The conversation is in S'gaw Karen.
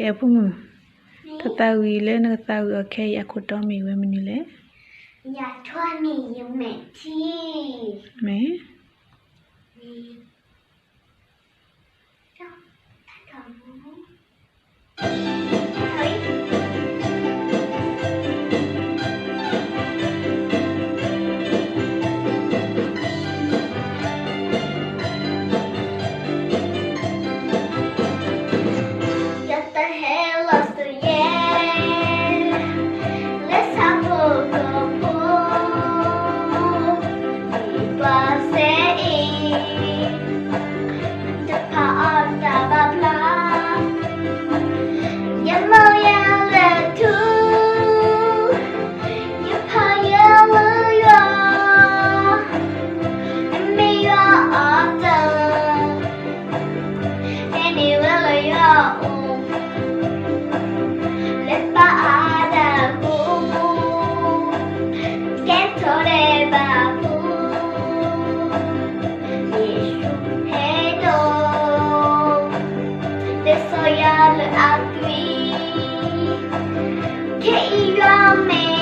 ကဲ အဖိမုၣ်, တၢ်သးဝံၣ်လၢနကသးဝံၣ်အီၤခဲအံၤအခိၣ်တီမ့ၢ်ဝဲမနုၤလဲၣ်. ယထီၣ်မ့ၢ်ယမဲာ်ထံ, မ့ၢ် ယတဟဲလီၤစၢၤယဲ လၢဆၣ်ဖိကီၢ်ဖိ ဒ်ပှၤစဲအံၤ တဖးအီၣ်တၢ်ဘၣ်ဖျါ, ယမၤယၤလၢထူ, ယဖးယၤလၢယွၤ, မ့ၢ်ယွၤအတၢ် ဟဲန့ၢ်ဝဲလၢယွၤအအိၣ်, လၢပၢ်အါဒၣ်အဃိ, ကဲထီၣ်ဒဲးဘးဖိ, ယ့ၣ်ၡူးဟဲဒီး ဒဲးစီၤယၤလၢအသွံၣ်, ခဲအံၤယွၤမ့ၢ်